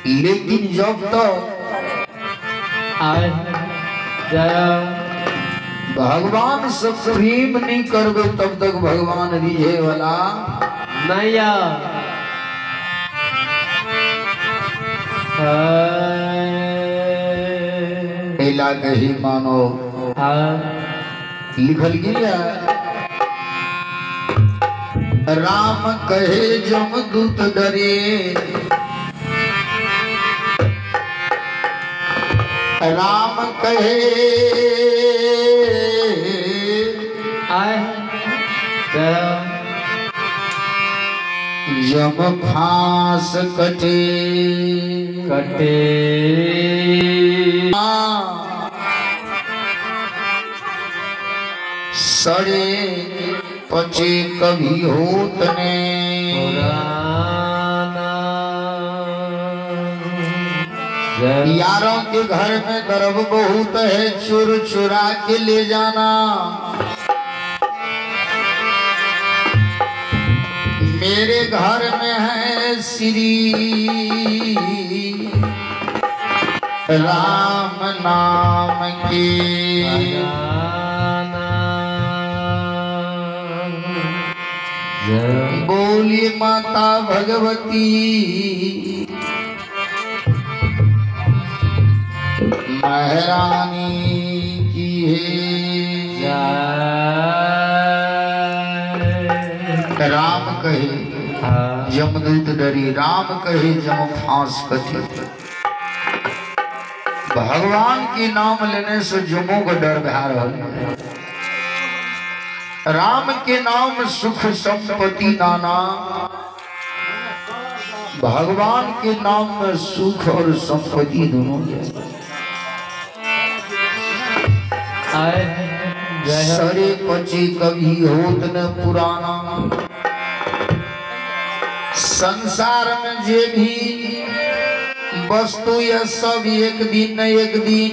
लेकिन जब तक भगवान से प्रेम नहीं करबे तब तक भगवान रिझे वाला नहीं। पहला कही मानो लिखल गया राम कहे जमदूत डरे, राम कहे जम फांस कटे कटे, सड़े पचे कभी होत ने। यारों के घर में दरब बहुत है, चुर चुरा के ले जाना। मेरे घर में है श्री राम नाम के। बोली माता भगवती महारानी की है। राम कहे जमदूत डरी, राम कहे जम फांस कटी। भगवान के नाम लेने से जमों का डर भा रहा है। राम के नाम सुख संपत्ति नाना, भगवान के नाम में सुख और संपत्ति दोनों है। सरे पचे कभी होत न पुराना। संसार में जे भी वस्तु यह सब एक दिन न एक दिन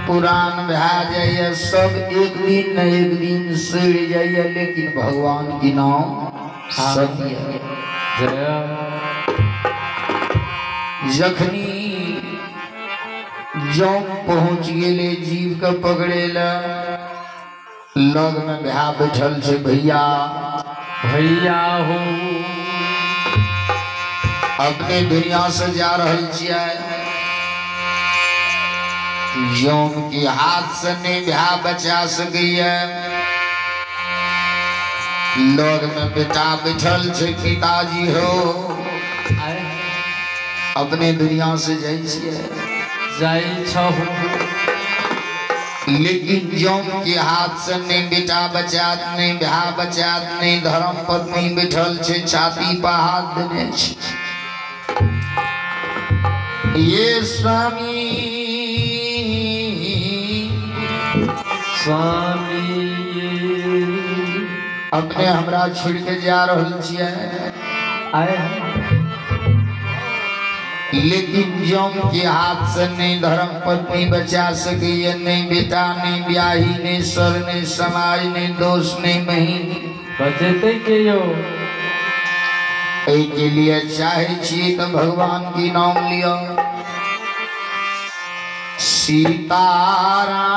पुरान भा जाइए, सब एक दिन न एक दिन सड़ जाइए, लेकिन भगवान की नाम सत्य है। जखनी जम पहुंच गेले जीव के पकड़े ला, लग में भा बैठल छे भैया भैया हो, अपने दुनिया से जा रहल छियै। जम के हाथ से नहीं भा बचा सकैया। लग में बेटा बैठल छे पिताजी हो, अपने दुनिया से जाइ छियै जाइ छहु। लेकिन जम के हाथ से नहीं बेटा बचात, नहीं भा बचात, नहीं धर्म पत्नी बैठल छे छाती पर हाथ देने छे। ये स्वामी स्वामी अपने हमरा छोड़ के जा रहल छियै। लेकिन जम के हाथ से नहीं धर्म पत्नी बचा सकैया, नहीं बेटा, नहीं ब्याही, नहीं सर, नहीं समाज, नहीं दोस्त, नहीं बहिन। बचेतै के यो? एहि के लिए चाहे छी तो भगवान की नाम लियो। सीताराम।